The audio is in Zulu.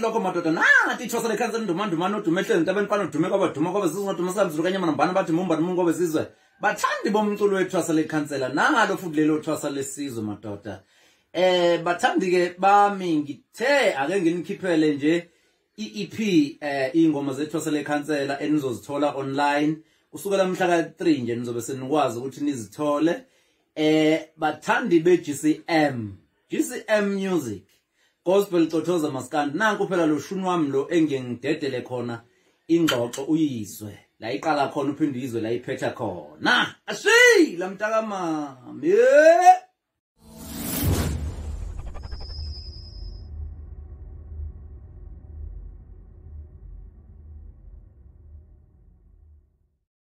Futhi lokho madoda, nathi ithwasa lekhansela ndumandumane odume ehlezi entabeni mfana odume kwabaduma kwabezizwe ngoduma sikamzulu kanyama nambana bathi mumba nomunye kwabezizwe. Bathandi bomculo wethwasa lekhansela, nalo futhi lelo thwasa lesizwe madoda. Bathandi ke bami, ngithe ake nginikhiphele nje i-EP, ingoma zethwasa lekhansela enizozithola online kusukela mhla ka-3 nje, nizobe senikwazi ukuthi nizithole. Bathandi be-GCM, GCM Music, Gospel Cothoza Maskandi, nanku phela lo shuni wami lo engiye ngidedele khona ingxoxo, uyizwe la iqala khona uphinde uyizwe la iphetha khona. Ashi la mntakamami, yeah.